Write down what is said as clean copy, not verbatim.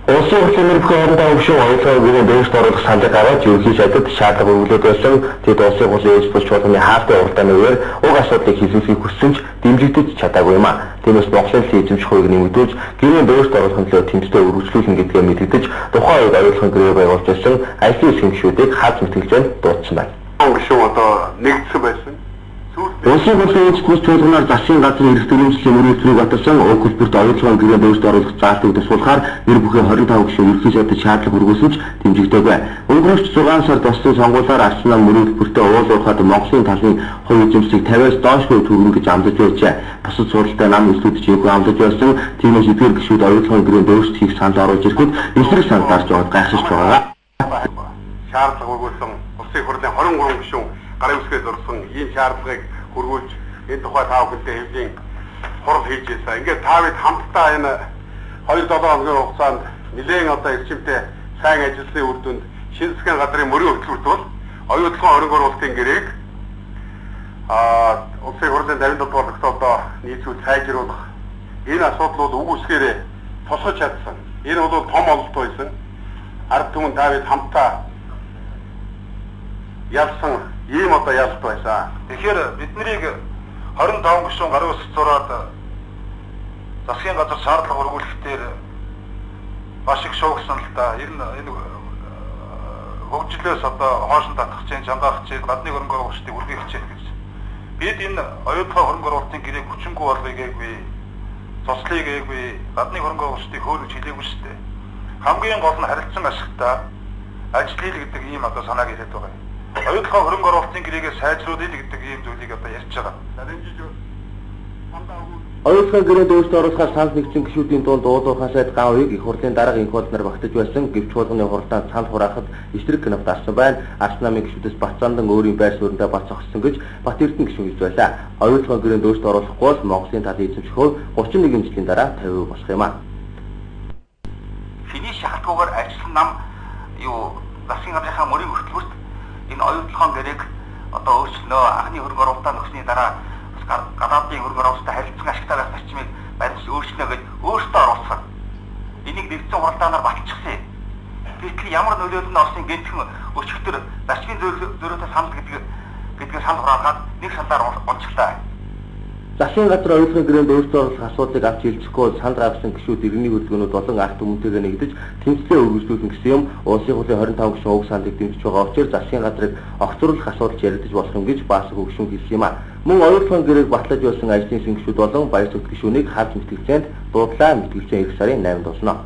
Улсын хурлын нэр бүхэн 25 гишүүн оюутлагын гэрээнд өөрсдөө оруулах саналыг гаргаж, ерөнхий сайдад шаардлага өргөлөөд байсан. Тэд улсын хурлын ээж булч чуулганы хаалтын уралдааны үеэр уг асуудлыг хилүүлэхийг хүссэн ч дэмжигдэж чадаагүй юм а. Тиймээс Монголын төлөв эзэмших хувийг нэмэгдүүлж, гэрээнд өөрсдөө оруулахын төлөө тэмцлээ өргөжлүүлнэ гэдгээ мэдэгдэж, тухайн үед оюутлагын гэрээ байгуулж байсан ажлын хэсгийн гишүүдийг хаз мэтгэлзээнд дуудсан байна. Гишүүн одоо нэгдсэн байсан. Улсын хурлын ээж бүс чуулганаар засгийн газрын эрх дүрмжлийн мөрийн төлөвийг баталсан уг хөтөлбөрт оюутлагын гэрээнд өөрсдөө оруулах заалтыг тусгуулахаар нэр бүхий 25 гишүүн ерөнхий сайдад шаардлага өргөсөн ч дэмжигдээгүй. Өнгөрөөч 6 сард болсон сонгуулиар Арслан нам мөрийн хөтөлбөртөө уул уурхаад Монголын талын хувь эзэмшлийг 50-аас доошгүй түргэн гэж амлаж байжээ. Бусад суралтай нам нийслүүд ч ийхүү амлаж байсан. Тиймээс эдгээр гишүүд оюутлагын гэрээнд өөрсдөө хийх санал оруулж ирэхэд эсрэг санал дарж байгаад гайхшиж байгаа. Шаардлага өгүүлсэн улсын хурлын 23 гишүүн гарын үсгээ зурсан ийм шаардлагыг хөргүүлж энэ тухай та бүхэнтэй хэвлийн хурал хийж байсан. Ингээд та бид хамтдаа энэ 2-7 хоногийн хугацаанд нэлээд одоо эрчимтэй сайн ажилласны үр дүнд шинэ засгийн газрын мөрийн хөтөлбөрт бол оюутлогын хөрөнгө оруулалтын гэрээг улсын хурлын 57 дугаар тогтоолдоо нийцүүл сайжруулах энэ асуудал бол үг үсгээрээ тусгаж чадсан. Энэ бол том ололт байсан. Ард түмэн та бид хамтдаа ялсан ийм одоо ялалт байсан. Тэгэхээр бид нарыг 25 гишүүн гарын үсэг зураад засгийн газар шаардлага өргүүлэхдээ маш их шуугсан л да. Ер нь энэ хөгжлөөс одоо хоош нь татах чинь, чангаах чинь, гадны хөрөнгө оруулагчдыг үргэлж чинь гэж. Бид энэ оюутлогын хөрөнгө оруулалтын гэрээг хүчингү болгоё гээгүй, цоцлыг гээгүй, гадны хөрөнгө оруулагчдыг хөөрөж хэлээгүй шүү дээ. Хамгийн гол нь харилцан ашигтай ажил хий гэдэг ийм одоо санааг яриад байгаа юм. Оюутлогын хөрөнгө оруулалтын гэрээгээ сайжруулъя гэдэг ийм зүйлийг одоо ярьж байгаа. Оюутлагын гэрээнд өөрсдөө оруулахаар санал нэгдсэн гишүүдийн дунд уул уурхайн сайд Ган уяг их хурлын дарга инх болноор багтаж байсан. Гэвч чуулганы хуралдаанд санал хураахад эсрэг кноп дарсан байна. Арс намын гишүүдээс Бат Зандан өөрийн байр суурьндаа бат зогссон гэж Бат Эрдэнэ гишүүн хэлж байлаа. Оюутлагын гэрээнд өөрсдөө оруулахгүй бол Монголын талын эзэмших хувь 31 жилийн дараа 50% болох юм а. Хэний шахалтгүйгээр ажилласан нам юу засгийн газрынхаа мөрийн хөтөлбөрт энэ оюутлогын гэрээг одоо өөрчлөнө. Анхны хөрөнгө оруулалтаа нөхсний дараа бас гадаадын хөрөнгө оруулалттай харилцан ашигтай байх зарчмыг баримтч өөрчлөнө гэж өөртөө оруулсан. Энийг нэгдсэн хуралдаанаар баталчихсан юм. Гэтэл ямар нөлөөлөл нь орсон гэнтхэн өчигдөр зарчмын зөрүүтэй санал гэдгээ санал хураалгаад нэг саналаар унцглаа. Засгийн газар оюутлагын гэрээнд өөрсдөө оруулах асуудлыг авч хэлцэхгүй санал гаргасан гишүүд иргэний хөдөлгөөнүүд болон ард түмэнтэйгээ нэгдэж тэмцлээ өргөжлүүлнэ гэсэн юм. Улсын хурлын 25 гишүүн уг саналыг дэмжиж байгаа учраас засгийн газрыг огцруулах асуудал яригдаж болох юм гэж Баасаг гишүүн хэлсэн юм а. Мөн оюутлагын гэрээг батлаж байсан ажлын хэсгийн гишүүд болон Баяр зүгт гишүүнийг хаз мэтгэлцээнд дуудлаа. Мэтгэлцээн эх сарын 8-нд болно.